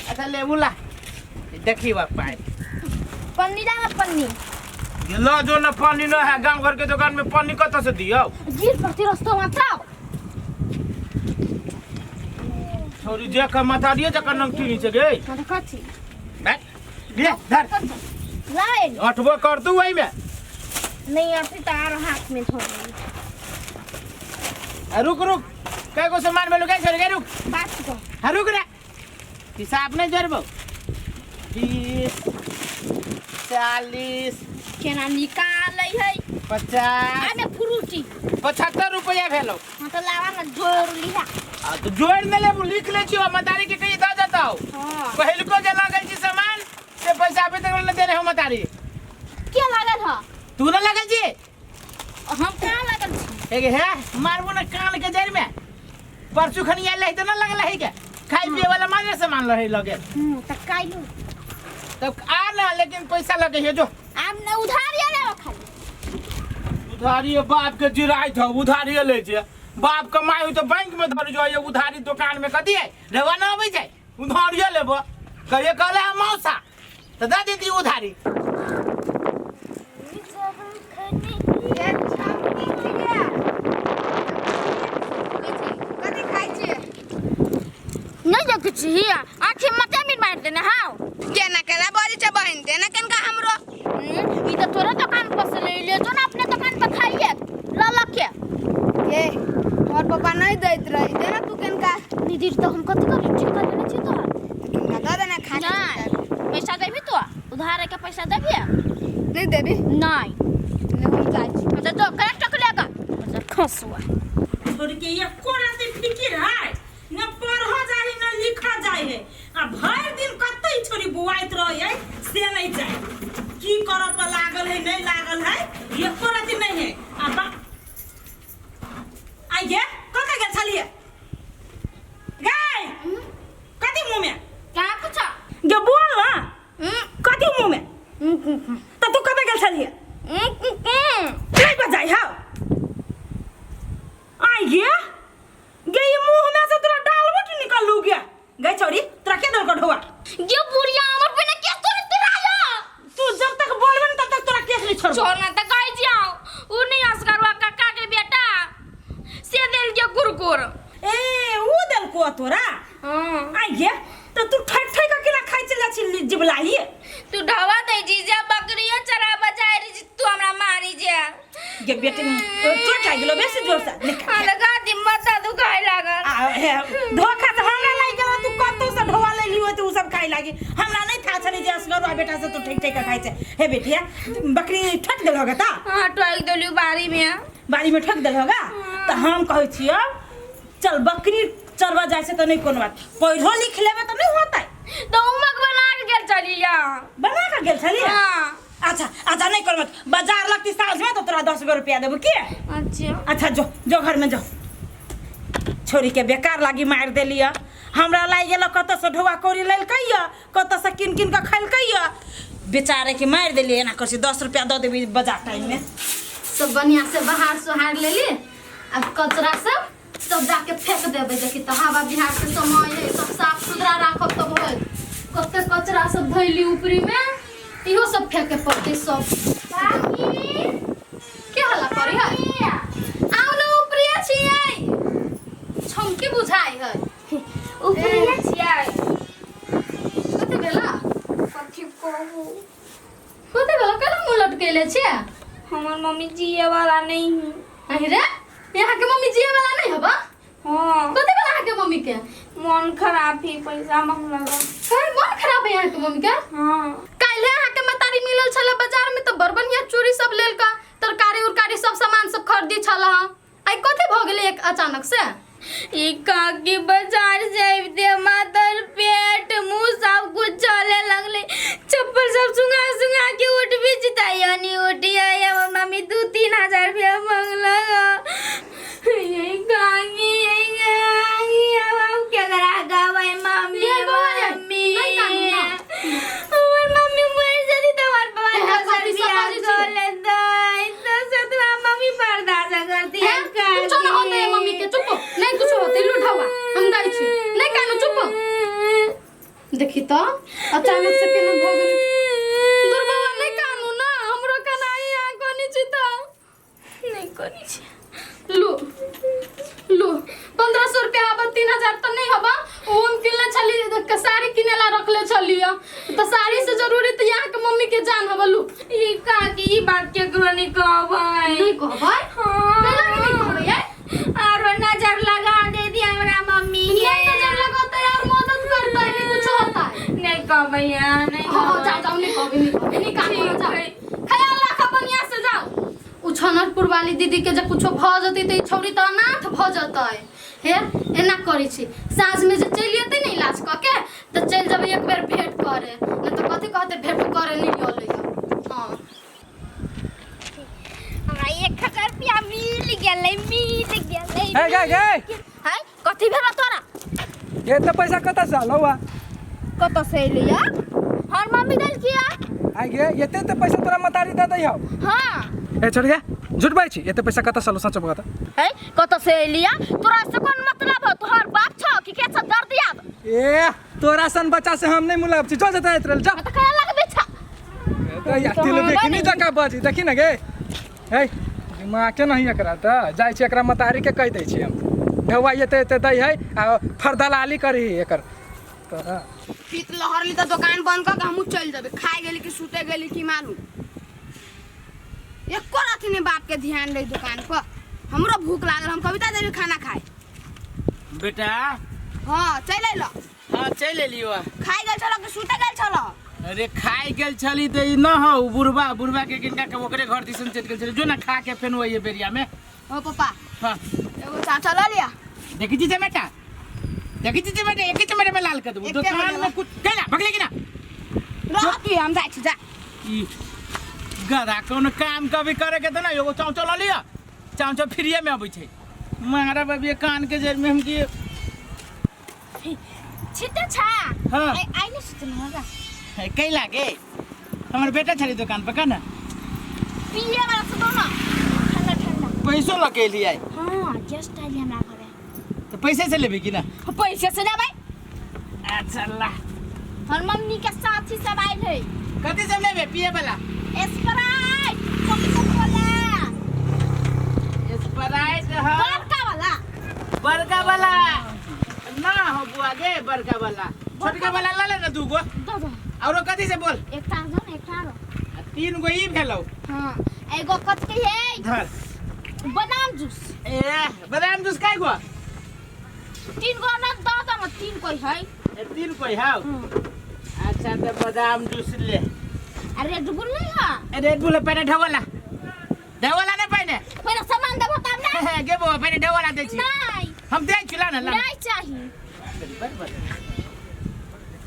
अच्छा लेबू ला। देखी बा पाइप। पन्नी डाला पन्नी। लो जो ना पानी ना है गांव घर के दुकान में पानी कत से दियो? गिर पड़ती रस्तो में तब। छोरी जे का माथा दियो जकर नंगटी नीचे गे। हां तो कथी? बैठ। ले धर। लाइन। अठबो कर तू वही में। नहीं अठी तार हाथ में धर। रुक रुक, काय को सामान में लुकाई छोड़ के रुक। 5 गो। हां रुक रे, हिसाब नहीं जरबो। 20 40 केना निकालै है? 50 आमे फ्रूटी। 75 रुपया भेलो। हां तो लावा ना जोड़ लिहा। आ तो जोड़ न लेबू, लिख ले छियो मतारी के कहि द जतौ। हां पहिलको जे लागल छी सामान से पैसा अभी तक न देने हो मतारी। के लागल ह? तू न लागल छी? हम कहां लागल छी? एक हे मारबो न कान के जड़ में। परसू खनी आयल रही तो न लगल है के खाई पिए वाला माने सामान रहे लगे। त काइलो तब आ ना, लेकिन पैसा लगे है जो। आम न उधार या लेबो खाली। उधारी बाप के जिराइत हो, उधारी ले जे। बाप कमाई हो तो बैंक में धर जो, ये उधारी दुकान में कथी है रेवा ना आबै छै, उधारी लेबो। कहिए कहले हम मौसा तो दे देती उधारी। कथी खाइ छियै? नहीं देखै छी आँखि मते मीर मारि देने हाउ। केना केना बजै छै बहिन, देना केनका हमरो? ई त तोरे दुकान पर से ले ले जो ना, अपने दुकान पर खाइए ल ल के। ए हमर पापा नहीं दैत रही, देना तू केनका? दीदी तो हम कथी कर ठीक कर लेने छी तोहर। केनका the देना खा के। नहीं पैसा देबी तो, उधार के पैसा देबी? नहीं देबी? नहीं। ले हम जाइ छी। तो जो करेक्ट टक लेगा खसुआ। छोड़ के एको राति फिकिर है न पढ़ जाए न लिख जाए है, आ भर दिन कतई छोरी बुआइत रहे है से नहीं जाए। की देलको तोरा? हाँ। आई गे तो तू ठक ठक के केना खाइ चल जाइ छी जिबलाही? तू ढवा दे जीजा, बकरियो चराबा जाय रही छी, तू हमरा मारी जे। गे बेटी चोट लागि गेलो बेसी जोर से नहीं खा। हाँ, लगा दी माथा दुखाए लागल। आ हे धोखा से हमरा लागि गेलो, तू कतौ से ढोआ ले लियो त उ सब खाइ लागी। हमरा नहीं था छली जे असगरुआ बेटा से तू ठक ठक के खाइ छै। हे बेटिया बकरी ठक देल होगा ता? हाँ ठोक देलियो बाड़ी में। बाड़ी में ठक देल होगा त हम कहै छियो चल बकरी चरवा जाइ छै त नहीं कोनो बात, पढ़ो लिख लेबे त नहीं होतै। तो उमक बना के गेल चली जा। बना के गेल छली? हाँ। अच्छा अच्छा नहीं कोनो बात, बाजार लगती साँझ में तो तोरा 10 गो रुपया देबो के? अच्छा अच्छा जो जो घर में जो। छोरी के बेकार लागी मार देलिय, हमरा लागि गेल कतऽ से ढोआ कौड़ी लेलकै कतऽ से किन किन के खैलकै, बेचारे के मार देलियै। एना कर 10 रुपया दऽ देबी बाजार टाइम में। सब बढ़िया से बहार सोहार लेली, अब कचरा सब सब जाके फेंक देबै। देखी तऽ हवा बिहार के समय है, सब साफ सुथरा राखब तब होय। कते कचरा सब धैली ऊपरी में, इहो सब फेंके पड़तै सब। के हल्ला करी है? आउ न ऊपरिया छियै, छमकी बुझाइ है। ऊपरिया छियै। कते बेला? कथी कहू, कते बेला केना मुँह लटकेले छियै? हमर मम्मी जिए वाला नहीं है। अहीं रे, यहाँ के मम्मी जिए वाला नहीं हबा? हाँ। कते बेला अहाँ के मम्मी के? मन खराब है, पैसा मांगलक। काहे मन खराब है यहाँ के मम्मी के? हाँ। काल्हे अहाँ के मतारी मिलल छलै बाजार में, तो बड़ बढ़िया चूड़ी सब लेलका, तरकारी उरकारी सब सामान सब खरीदी छल। आई कथी भ गेलै एक अचानक से? ई काकी बाजार से आबिते मातर पेट मुंह सब कुछ चले लगले, चप्पल सब सुंगा सुंगा के उठ भी जिताई नहीं उठी आई। हमर मम्मी 2-3 हजार रुपया मांगलक। यही काकी यही काकी अब हम केकरा कहबै? मम्मी ये बौआ रे, मम्मी नहीं कानू ना। हमर मम्मी मर जदी त हमर बाबा हे, दोसर कथी सब बियाह बाजै छी? कऽ लेतै, तो सतरा मम्मी बर्दाश्त करती हे, कुछो न होतै मम्मी के, चुप नहीं कुछो होतै, लूटावा हम दै छी, नहीं कानू चुप। देखी तो अचानक से केना भ गेलै। दूर बाबा नहीं कानू ना, हमरो कनाई आ कोनी छी त नहीं कोनी छी। लू लू 1500 रुपया हबा, 3000 तो नहीं हबा। वो हम किनले छली के साड़ी किनेला रखले छली, तो साड़ी से जरूरी तो यहाँ के मम्मी के जान हबा। लू ई काकी ई बात केकरो नहीं कहबै। नहीं कहबै? हाँ। कैला के नहीं कहबै यार? आरो नजर लगा दे दी हमरा मम्मी के। नहीं नजर लगतै और मदद करतै, नहीं कुछ होतै। नहीं कहबै यार, नहीं हाँ कहबै। जाओ जाओ, नहीं कहबै नहीं कहबै, नहीं कानू जाओ, है। ख्याल राख बढ़िया से जाओ। उ छनरपुर वाली दीदी के जे कुछो भ जतै त ई छौड़ी त अनाथ भ जतै। हे एना करै छी, साँझ में जे चलि एतै ने इलाज कऽ के तऽ चलि जेबै एक बेर भेंट करे, नहीं तऽ कथी कहतै भेंट करे नहीं अलै। हाँ हमरा 1000 रुपया मिल गेलै, मिल गेलै। हे गे गे हाय कथी भेल तोरा? एते पैसा कतऽ से आलौ? कतऽ से एलै या? हमर मम्मी देलकी या। आई गे एते एते पैसा तोरा मतारी दे दै हौ? हाँ। ए छोड़ गे, झूठ बाजै छी, एते पैसा कतऽ से आलौ सच बता। है कतऽ से एली या? तोरा से कोन मतलब हो? तोहर बाप छौ कि के छौ दर्द याद? ए तोरा सन बच्चा से हम नहीं मुलाब छी, जो जता रहल जा। त कहे लगबे छा। ए या तिल देखनी जका बाजी देखी न गे। हे दिमाग के नहीं एकरा त जाइ छी एकरा मतारी के कहि दै छी हम, ढौआ एते एते दै है आ फरदलाली करी एकर। तोरा पीत लहरली त दुकान बंद क के हमहूँ चलि जेबै, खाइ गेली कि सुते गेली की मालूम। एको रति नहीं बाप के ध्यान रही दुकान पर। हमरो भूख लागल, हम कविता देवी खाना खाए। बेटा हाँ चलि अयलऽ। हाँ चलि एलियो। खाइ गेल छलऽ कि सुते गेल छलऽ? अरे खाइ गेल छली त ई न हौ, बुढ़बा बुढ़बा के किनका के ओकरे घर दिसन चलि गेल छली, जो ना खा के फेन वही बेरिया में। हो पापा हाँ एगो चाचा लऽ लिया। देखी छी बेटा, देखी छी बेटा, एक चमड़े में लाल कर देबो दुकान में कुछ कैला भगले कि ना रह तू, हम जाइ छी जा। ई गधा कोनो काम कभी करे के त ना, एगो चाउचो लऽ लिअ, चाउचो फ्रीए में अबै छै। मारा बाबी कान के जड़ में हम की छिटे छा। हाँ। आई नहीं सुतल होगा। कैला गे हमर बेटा छली दुकान पर का ना पिए वाला सुतो ना, ठंडा ठंडा। पैसो लऽ के एली आई? हाँ जस्ट आइली हमरा घरे। तो पैसे से लेबी कि ना? पैसे से लेबै। अच्छा ला। हमर मम्मी के साथी सब आइल है। कथी सब लेबे पिए वाला? स्प्राइट, कोका कोला। स्प्राइट हाँ बड़का वाला। बड़का वाला न बौआ गे बड़का वाला छोटका वाला ला ले ना दूगो दो दो औरो कथी से बोल एकटा दो ने एकटा आरो आ तीन गो ई भेलौ हाँ एगो कथी के है धर बादाम जूस ए बादाम जूस काय गो तीन गो ना दो दो ना तीन कोई है ए तीन कोई हाउ अच्छा तो बादाम जूस ले अरे रेड बुल नहीं है ए रेड बुल पहले ढवला ढवला ना पहले पहले सामान देबो तब ना गे बौआ पहले ढवला दे छी नहीं हम दे छी ला ना ला नहीं चाहिए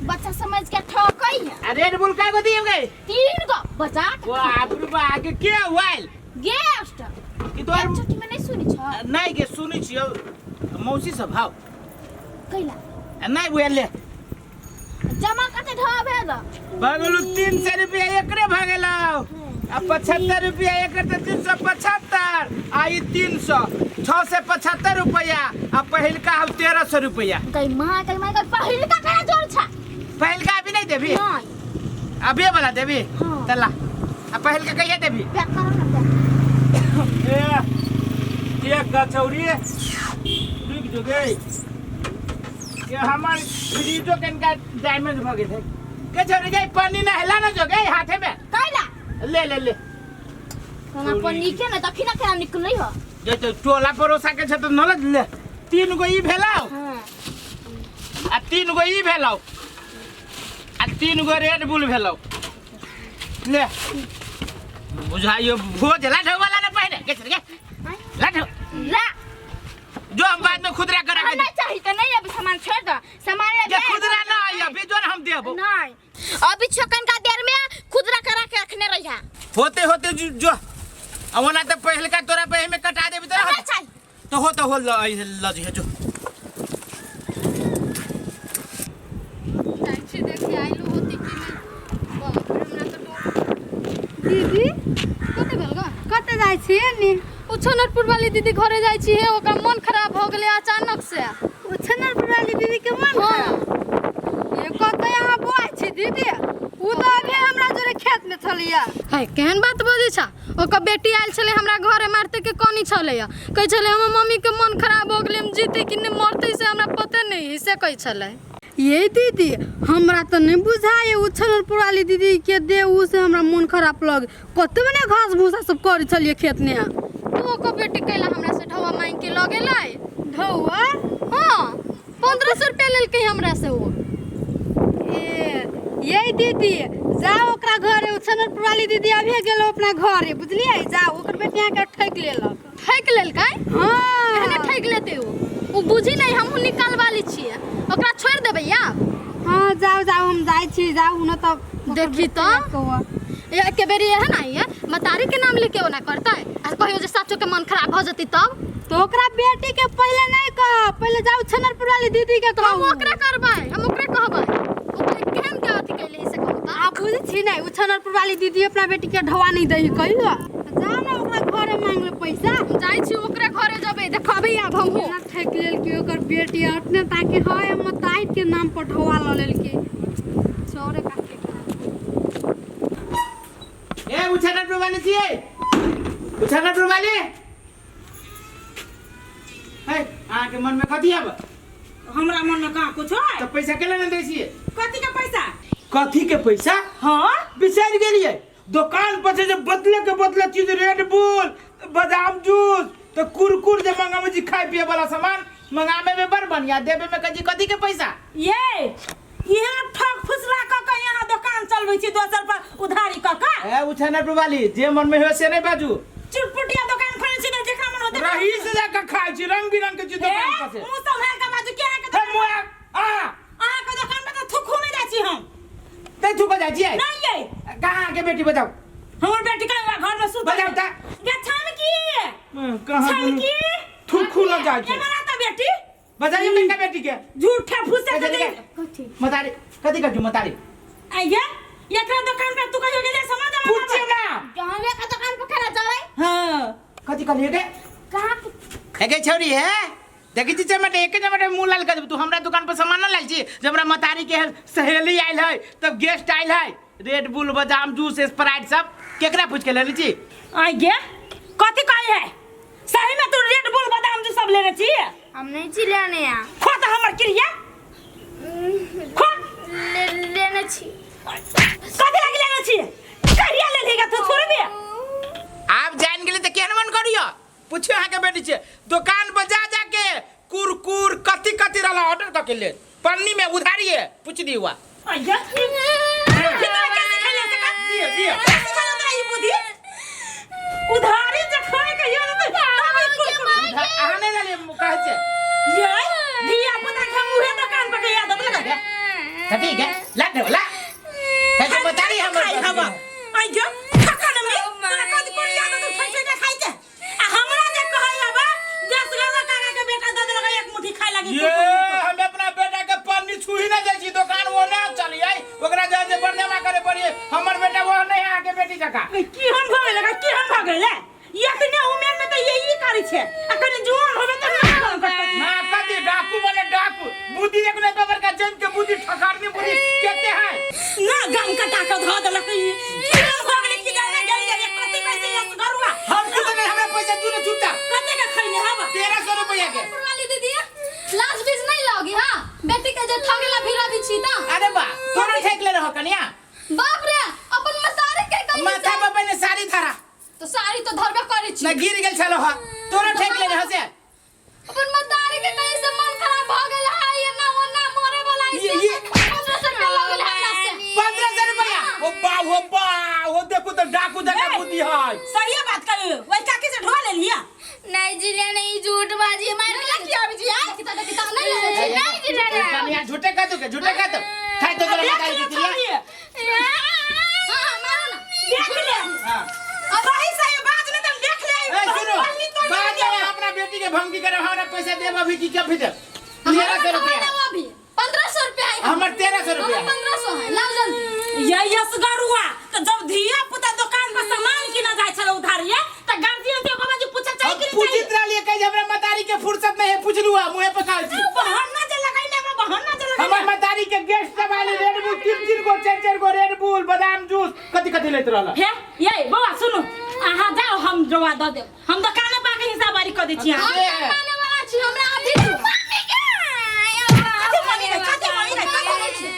बच्चा समझ के ठकै है आ रेड बुल काय गो दिए गे तीन गो बचा वो आप रुपा आगे के हुआइल गेस्ट कि तोहर छोटी में नहीं सुनी छ नहीं के सुनै छियौ मौसी सब हाउ कैला आ नहीं बुझल ले जमा कते ढा भेल भगलू 300 रुपया एकरे भगेलौ आ 75 रुपया एकर तऽ 375 आ ई 300 675 रुपया आ पहिलका हम 1300 रुपया गई माँ गई माँ गई पहिलका केना जोर छ पहिलका अभी नहीं देबी नहीं अभी वाला देबी हाँ। तला आ पहिलका कहिया देबी पैक करो ना पैक ए एक कचौड़ी रुक जो गई के हमर फ्रिजो कनका डैमेज भ गेल है के छौरी गई पानी ना हेला ना जो गई हाथे में कैला ले ले ले कोना पर नीके ना तखी ना केना निकलै हो जे तो टोला परोसा के छ त नलज ले तीन गो ई भेलौ हां आ तीन गो ई भेलौ आ तीन गो रेड बुल भेलौ ले बुझाइयो भोज ला ढौवाला ना पहिने के छौरी गे ला ढौ ला जो हम बाद में खुदरा करा के नहीं चाहिए तो नहीं अभी सामान छोड़ दो सामान ले जे खुदरा ना आई अभी जो हम देबो नहीं अभी छकन का देर में खुदरा करा के रखने रही है होते होते जो जो आ ओना त पहिलका तोरा पे में कटा देबी तोरा नहीं चाहिए तो हो तो हो ल ल जो जो जाइ छी देखे आइलो होती कि नहि बाप रे हमरा तऽ डर दीदी कते भेल गा कतऽ जाइ छियै नी ओ छनरपुर वाली दीदी घरे जाइ छी हे ओकरा मन खराब भऽ गेलै अचानक से ओ छनरपुर वाली दीदी के मन हाँ। खराब ये कतऽ अहाँ बौआइ छी दीदी ओ तऽ अभी हमरा जोरे खेत में छलियै है केहन बात बजै छा ओकर बेटी आयल छलै हमरा घरे मारते के कनी छलै कहै छलै हमर मम्मी के मन खराब हो गेलै हम जीते कि नहि मरते से हमरा पते नहि है से कहै छलै ये दीदी हमरा तऽ नहि बुझाइ ओ छनरपुर वाली दीदी के दे उ से हमरा मन खराब लग कते मने घास भूसा सब करै छलियै खेत में तू ओकर बेटी कैला हमरा से ढौआ मांगि के लऽ गेलै ढौआ हाँ 1500 रुपया लेलकै हमरा से ओ ए ये दीदी जाओ ओकरा घरे ओ छनरपुर वाली दीदी अभी गेलो अपना घरे बुझलियै जाओ ओकर बेटी अहाँके ठकि लेलक ठकि लेलकै हाँ एहने ठकि लेतै ओ ओ बुझी नहि हमहूँ निकालवाली छियै ओकरा छोड़ि देबै आब हाँ जाओ जाओ हम जाइ छी जाओ न तब देखी तऽ एके बेरी एहन आई है मतारी के नाम लेके ओना करतै आ कहियो जे साचो के मन खराब भऽ जेतै तब तो ओकरा बेटी के पहिले नहीं कह पहिले जाओ छनरपुर वाली दीदी के हम कहू ओकरा करबै हम ओकरे कहबै ओकरे केहन के अथी कैले से कहू तऽ आ बुझै छी नहीं ओ छनरपुर वाली दीदी अपना बेटी के ढवा नहीं दही कहियो जाओ ना ओकरा घरे मांग ले पैसा हम जाइ छी ओकरे घरे जेबै देखबै आब हमहूँ ना ठकि लेलकै ओकर बेटी अपने ताकि है मताई के नाम पर ढवा लऽ लेलकै चोरे काके ए उछानपुर वाली छियै उछानपुर वाली है अहाँके मन में कथी आब हमरा मन में कहाँ कुछ है तऽ पैसा केना नहि दै छियै कथी के पैसा कथी के पैसा हाँ बिसरि गेलियै दोकान पर से जे बदले के बदले चीज रेड बुल बादाम जूस तऽ कुरकुर जे मंगाबै छी खाय पिए वाला सामान मंगाबै में बड़ बढ़िया देबे में कथी कथी के पैसा ये यहाँ ठक फुसला क के यहाँ दोकान चलबै छी दोसर पर उधारी क के ए उछानपुर वाली जे मन में हो से नहीं बाजू चुटपुटिया दोकान खोले छी तऽ जेकरा मन होतै रही से जाकर खाइ छी रंग बिरंग के चीज दोकान पर से मुंह सम्हार के बाजू के अहाँ के हे मुआ आ अहाँ के दोकान पर तऽ थुकू नहि जाइ छी हम तै थुको जाइ छियै नहीं ये कहाँ के बेटी बताउ हमर बेटी का घर में सुत बताउ तऽ गे छमकी कहाँ छमकी थुकू न जाइ छी एना ना बेटी बताइए बेटा बेटी के झूठे फूसे के दे कथी मतारी कथी कर मतारी आइए एकरा दोकान पर तू कहियो गेले सामान जमा पूछिए ना जहाँ के दुकान पर खेला जावे हां कथी कहलिए के कहाँ एके छौरी है देखी छी चमटे एके चमटे मुंह लाल कर देब तू हमरा दुकान पर सामान न लाल छी जब हमरा मतारी के सहेली आयल है तब गेस्ट आयल है रेड बुल बादाम जूस स्प्राइट सब केकरा पूछ के लेली छी आइए कथी कहे है सही में तू रेड बुल बादाम जूस सब लेने छी हम नहीं छी लेने आ खो तो हमर क्रिया लेने छी। कथी लागी लेने छी? कहिया लेलही तू छोड़बे? आब जान गेली तऽ केहन मन करियो पूछियो अहाँके बेटी छै दुकान पर जा जाके कुरकुर कथी कथी रहल ऑर्डर कऽ के ले पन्नी में उधारिए पूछ दी हुआ। अय्या कितना कैसे खेले से का दिए दिए कैसे खेले तोरा ई बुद्धि उधारी जे खाए के यो त तब ई कुरकुर अहाँ नहि लेलियै कहै छै ये धिया पुता के मुहे दुकान पर के याद लगा दे। कथी के ला दे ला कैसे बता रही हमर खाई हवा अय्या खखन में तोरा कथी कोन याद तू ठै ठै के खाई के आ हमरा जे कहै हवा दस गो काका के बेटा दे देलक एक मुट्ठी खाए लागी। ये हम अपना बेटा के पन्नी छुही ना जाइ छी दुकान वो ना चली आई ओकरा जा जे बरजमा करे पड़ी हमर बेटा वो नहीं अहाँ के बेटी जका। की हम भऽ गेलै की हम भऽ गेलै एतने उमेर में तऽ यही करै छै आ कनि जुआन होबे तऽ ना काम करतै। ना कथी डाकू बने डाकू बुद्धि एक नहीं बबर का जन के बुद्धि ठकारनी बुद्धि केते है ना गम कटा के धऽ देलक ई की हम भऽ गेलै की जाने गेलियै ये कथी कहै छै यस गरुआ हम तो नहीं हमरा पैसा तू ने छूटा कते के खैने हवा 1300 रुपया के वाली दीदी लाज बीज नहीं लगी हां बेटी के जे ठगेला भिड़ा भी छी त। अरे बा तोरा ठेक ले रहो कनिया। बाप रे अपन मसारी के कहीं माथा पर पहने साड़ी धरा तो साड़ी तो धरबे करै छी ना गिर गेल छलो हा तोरा ठेक ले रहो से अपन मतारी के कहीं से मन खराब भ गेल है ये ना वो ना मरे वाला ये- ये- 1500 रुपया लग गेल हमरा से 1500 रुपया ओ बा ओ बा ओ देखो तो डाकू जका बुद्धि है। सही बात करू ओइ काकी से ढो लेलिया। नहीं जिले नहीं झूठ बाजी मार के की आबि जी आ किता किता नहीं लेने छी। नहीं जिले ना कनिया झूठे कह दो के झूठे कह दो खाई तो तोरा देख बताई ले दी छोड़िए हां मारो ना देख ले हां सही सही बात नहीं तुम देख ले ए सुनो पन्नी तोड़ बाद दिया। में अपना बेटी के भंगी करे हमरा पैसा देब अभी की कभी देब 1300 रुपया अभी 1500 रुपया है। हमर 1300 रुपया 1500 है लाओ जल्दी। ये यस गरुआ तो जब धिया पुता दुकान पर सामान किना जाय छल उधारिया त गार्जियन के बाबा जी पूछे चाही कि नहीं पूछित रहलिए कहे हमरा मतारी के फुर्सत नहीं है पूछलू आ मुंहे पे खाई छी। बहाना जे लगाई ना हमरा बहाना जे लगाई हमर मतारी के गेस्ट सब आले रेड बुल तीन तीन गो चार चार गो रेड बुल बादाम जूस कथी कथी लेत रहल। हे ये बौआ सुनू अहाँ जाओ हम जवा द देब हम दुकाने पर के हिसाब बारी क दै छी अहाँ। हम माने वाला छी हमरा अभी दू। कथी मानी रे कथी मानी रे कथी मानी छी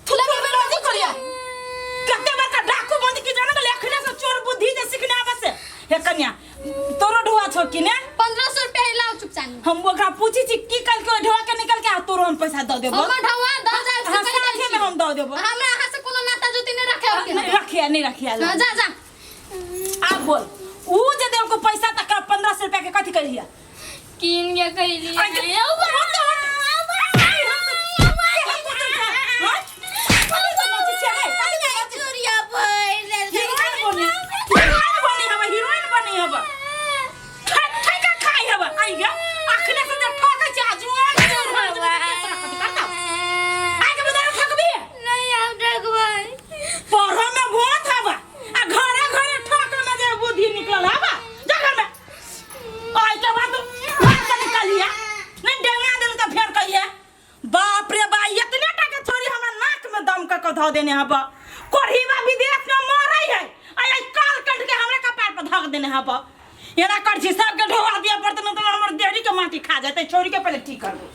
थुला में रोजी करिया कते बड़का डाकू बंद की जाने गेलै अखने से चोर बुद्धि जे सिखने आबै से। हे कन्या तोरो ढुआ छौ कि ने 1500 रुपया लाओ चुपचाप। हम ओकरा पूछी छी की कल के ढुआ के निकल के आ तोरो हम पैसा द देबो। हमर ढुआ द जाय से हाँ, कहि दै साथे छी। में हम द देबो। हमरा अहाँ से कोनो नाता जोती नहीं रखे के। नहीं रखिया नहीं रखिया। हाँ, जा जा आब बोल ऊ जे देलको पैसा तक 1500 रुपया के कथी कहिया किन के कइली। नहीं हम ठकबै। पढ़ो में भोत हवा आ घरे घरे ठक में जे बुद्धि निकलल हवा जा घर में ओइ के बाद घर से निकलिया नहीं डेंगा देल त फेर कहिए बाप रे बा इतने टा के छोरी हमरा नाक में दम क के धऽ देने हवा कोढ़ीबा विदेश में मरै है आ आई काल कट के हमरा कपार पर धक देने हवा एना कर छी सबके ढोआ दिया पड़त न त हमर देहरी के माटी खा जेतै छोरी के पहिले ठीक करबो।